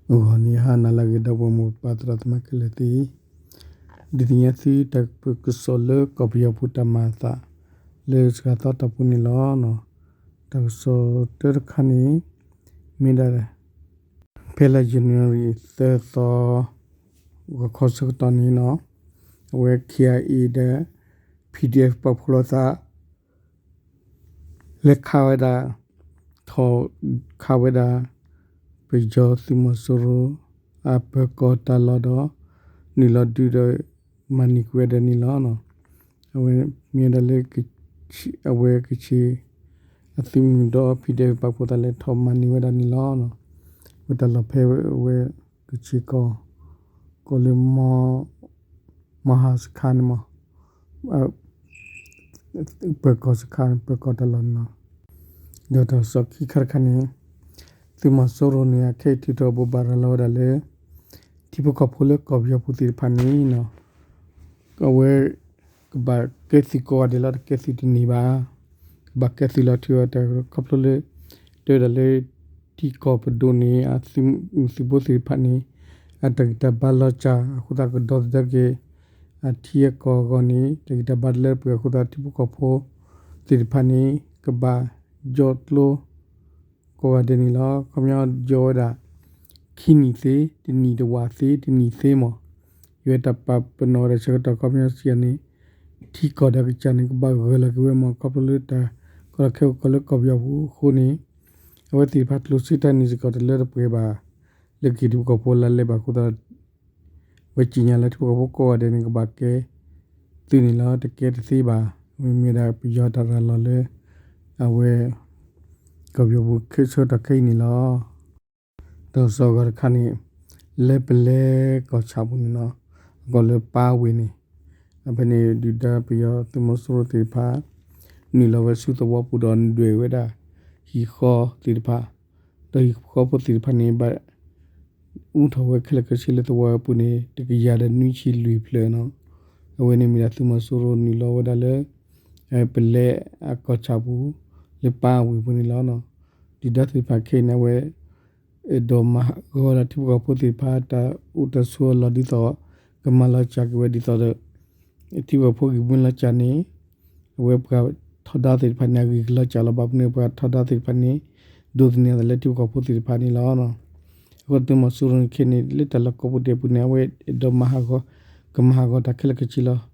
ဂီၤနံၤဟါနၤလၢအဂ့ၤ ဒီပုၢ်ဝဲၢ်မိၢ်ပၢ်သရၣ်သမါခဲလၢာ်သ့ၣ်, ဒုးသ့ၣ်ညါသုတၢ်ကစီၣ်လၢကီၢ်ပယီၤပူၤတၢ်မၤအသး လၢစှၤသီတၢ်ပူၤန့ၣ်လီၤ. တၢ်ကစီၣ်တၢတခါန့ၣ် မ့ၢ်ဒၣ် ဖဲလါယနူၤအါရံၤ သၢသီ ဂီၤခီဆၢကတီၢ်န့ၣ်လီၤ. အဝဲ ခ့ၣ်အါအ့ၣ် ဒီး ပီၣ်ဒံၣ်အဲၣ် ပာ်ဖှိၣ်လိာ်သး လဲၤခးဝဲဒၣ်, ထီၣ်ခးဝဲဒၣ် ပယီၤသုးမီၤစိရိၤ အပၢၤကီၢ်တၢ်လီၢ်ဒီး နုာ်လီၤဒုးဒီး မၤန့ၢ်ကွံာ်ဝဲဒၣ်န့ၣ်လီၤ. အဝဲမ့ၢ်ဝဲဒၣ်လၢ အဝဲကချ့ၣ် အသုးမုၢ်ဒီး ပီၣ်ဒံၣ်အဲၣ် ပာ်ဖှိၣ်သးလဲၤထီၣ်မၤန့ၢ်ဝဲဒၣ်န့ၣ်လီၤ. ဝဲတၢ်လီၢ်ဖဲဝဲ ကချ့ၣ်ကီၢ် ကီၢ်လၢ မဟါစခါန့ၣ်မး ပၢၤကီၢ်စခါ ပၢၤကီၢ်တၢ်လီၢ်န့ၣ်လီၤ. ဒီးတၢ်ကစီၣ်ခံခါတခါန့ၣ် သုးမီၤစိရိၤန့ၣ် အခဲအံၤထုးထီၣ်ဘိးဘၣ်ရၤလီၤဝဲဒၣ်လၢ ထံဖိကီၢ်ဖိလၢကီၢ်ပယီၤပူၤသ့ၣ်တဖၣ်န့ၣ် အဝဲ ကဘၣ်ကဲသုးကိးဂၤဒဲးလီၤ, တကဲသုးတန့ၢ်ဘၣ်. ကဘၣ်ကဲသုးလီၤထံဝဲတၢ်ခီဖျိလၢ တဲဝဲဒၣ်လၢ ထံကီၢ်ပဒိၣ်န့ၣ် အသုးမုၢ်သုးဖိသ့ၣ်တဖၣ်န့ၣ် အတၢ်ဂံၢ်တၢ်ဘါလီၤစၢ်အဃိသတး ကဒီသဒၢက့ၤ အထံအကီၢ်အဂီၢ်န့ၣ် တၢ်ဂံၢ်တၢ်ဘါတလၢတပှဲၤအဃိသတး ထံဖိကီၢ်ဖိသ့ၣ်တဖၣ်န့ၣ် ကဘၣ်ယီၢ်ကျိ ကိးဂၤဒဲးန့ၣ်လီၤ. ခီပညီယီၢ်ဝဲဒၣ် ခံနံၣ်သ့, တနံၣ်တဝာ်သ့, တနံၣ်သ့မး. ယဝဲတၢ်ပာ်ပနီၣ်ဝဲဒၣ်ဆၢကတီၢ် ခီပညီစံးန့ၣ် ထံကီၢ်ဒီးကစၢ်န့ၣ် ကဘၣ်ဂၢၢ်လီၤက့ၤဝဲမး ခီဖျိလၢတၢ်ကီတၢ်ခဲအိၣ်ကီၢ်လၢကီၢ်ပယီၤပူၤအဃိန့ၣ် အဝဲသ့ၣ်တဖၣ်ကျိၣ်စ့တၢ်န့ၣ်စ့ၢ်ကီးတလၢတပှဲၤဘၣ် လၢက့ၤထံဖိကီၢ်ဖိလၢလဲၤဘၣ်အဃိသတး အဝဲစံးညါလၢထံဖိကီၢ်ဖိကိးဂၤဒဲးန့ၣ် ကဘၣ်ကဲသုးန့ၣ်လီၤ, တကဲတသ့ဘၣ်. မ့မ့ၢ်ဒၣ်ပယီၤတၢ်ရၤလီၤလၢ အဝဲ ကီၢ်ပယီၤပူၤဆၢကတီၢ်ခဲအံၤန့ၣ်လီၤ. တၢ်ကစီၣ်အဂၤတခါန့ၣ် လၢပလဲကီၢ်ဆၣ်ပူၤန့ၣ်လီၤ, အကီၢ်လၢပၢ်ဝ့ၢ်န့ၣ် အဖဲန့ၣ်ဒုၣ်ဒါပယီၤသုးမီၤစိရိၤသ့ၣ်တဖၣ် နုာ်လီၤဝဲဆူသဝီပူၤဒီးနဒွဲၣ်ဝဲဒၣ် ဟံၣ်ဃီသ့ၣ်တဖၣ်, ဒီးဟံၣ်ဃီဖိသ့ၣ်တဖၣ်န့ၣ် ဘၣ် အူထီၣ်ဝဲခဲလၢာ်ခဲဆ့လၢသဝီပူၤန့ၣ် တကယၤဒီးနွံဆံလွံၢ်ဖျၢၣ်နီၤ. အဝဲန့ၣ်မ့ၢ်ဒၣ်သုးမီၤစိရိၤနုာ်လီၤဝဲဒၣ်လၢ ပလဲအကီၢ်ဆၣ်ပူၤ လၢပၢ်ဝ့ၢ်ပူၤန့ၣ်လီၤ. ဒုၣ်ဒါသ့ၣ်တဖၣ်ခဲအံၤန့ၣ် အဝဲ အဲၣ်ဒိးမၤဟးဂီၤဒီးထံဖိကီၢ်ဖိသ့ၣ်တဖၣ် တၢ်အိၣ်တၢ်ဆိးအလီၢ်ဒ်သိး ကမၤလီၤစှၤက့ၤဝဲဒ်သိးဒီး ထံဖိကီၢ်ဖိဂံၢ်မုၢ်လီၤစှၤန့ၣ် အဝဲပှၤထီဒါသ့ၣ်တဖၣ်န့ၣ် အဂံၢ်ကလီၤစှၤလီၤဘၣ်ပူၤန့ၣ် ပှၤထီဒါသ့ၣ်တဖၣ်န့ၣ် ဒိးသန့ၤအသးလၢထံဖိကီၢ်ဖိသ့ၣ်တဖၣ်န့ၣ်လီၤ. အဃိသုးမီၤစိရိၤန့ၣ်ခဲအံၤန့ၣ် လၢတၢ်လီၢ်ကိးပူၤဒဲးပူၤန့ၣ် အဝဲအဲၣ်ဒိးမၤဟးဂီၤ ကမၤဟးဂီၤတၢ်ခဲလၢာ်ခဲဆ့လီၤ.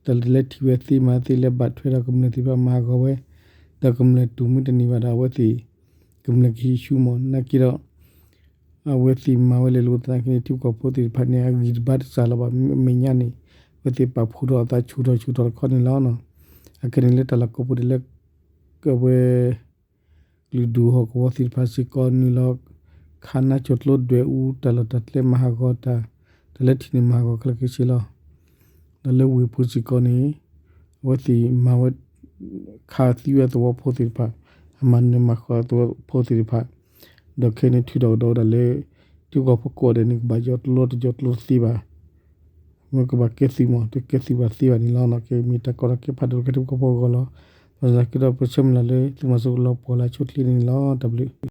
တၢ်လၢလဲၤထံၣ်ဝဲသ့မၤသ့လၢဘၣ်ထွဲဒီးကမျၢၢ်သ့ၣ်တဖၣ်မၤဟးဂီၤဝဲ ဒီးကမျၢၢ်တူၢ်မုၢ်တန့ၢ်ဘၣ်ဒီးအဝဲသ့ၣ် ကမျၢၢ်ကဟံးဆူၣ်မး နာ်က့ဒီး အဝဲသ့ၣ်မၤဝဲလဲၤလိာ်သနာ်က့န့ၣ် ထံဖိကီၢ်ဖိသ့ၣ်တဖၣ်န့ၣ် အဂံၢ်တဘါတစှၤလီၤဘၣ် အမဲာ်ညါန့ၣ် အဝဲသ့ၣ်ပာ်ဖှိၣ်ထီၣ်အသးဆူၣ်ထီၣ်ဆူၣ်ထီၣ်တခီန့ၣ်လီၤ. အခဲန့ၣ်လၢတၢ်လီၢ်ကိးပူၤဒဲးလၢ အဝဲ ကလုာ်ဒူၣ်ဟီၣ်ကဝီၤသ့ၣ်တဖၣ်စ့ၢ်ကီးနုာ်လီၤ ခးနါစိၤကျိဒွဲၣ်အူတၢ်လီၢ်တၢ်ကျဲမၤဟးဂီၤတၢ် တၢ်လၢထံန့ၣ်မၤဟးဂီၤခဲလၢာ်ခဲဆ့လီၤ. ဒီးလၢဝ့ၢ်ပူၤစ့ၢ်ကီးန့ၣ် အဝဲသ့ၣ်မၤဝဲ ခးသံဝဲသဝီဖိသ့ၣ်တဖၣ် အမၤနၢၤမၤဃၣ်သဝီဖိသ့ၣ်တဖၣ် ဒီးခဲအံၤန့ၣ်ထုးထီၣ်ကဒီးဝဲဒၣ်လၢ ထံဖိကီၢ်ဖိကိးဂၤဒဲးန့ၣ် ကဘၣ်ယီၢ်ကျိတယီၢ်ကျိတသ့ဘၣ် မ့ၢ်ကဘၣ်ကဲသုးမး တကဲသုးဘၣ်သ့ဘၣ်န့ၣ်လီၤ. ကဲမ့ၢ်တၢ်ကီတၢ်ခဲဖးဒိၣ်လၢထံဖိကီၢ်ဖိအဂီၢ်လီၤ. ဘၣ်ဆၣ်ကဒီးပဆၢမုၢ်လၢ်လၢ သုးမီၤစိရိၤကလီၤပှီၢ်လၢအဆိအချ့န့ၣ်လီၤ. တၢ်ဘျုး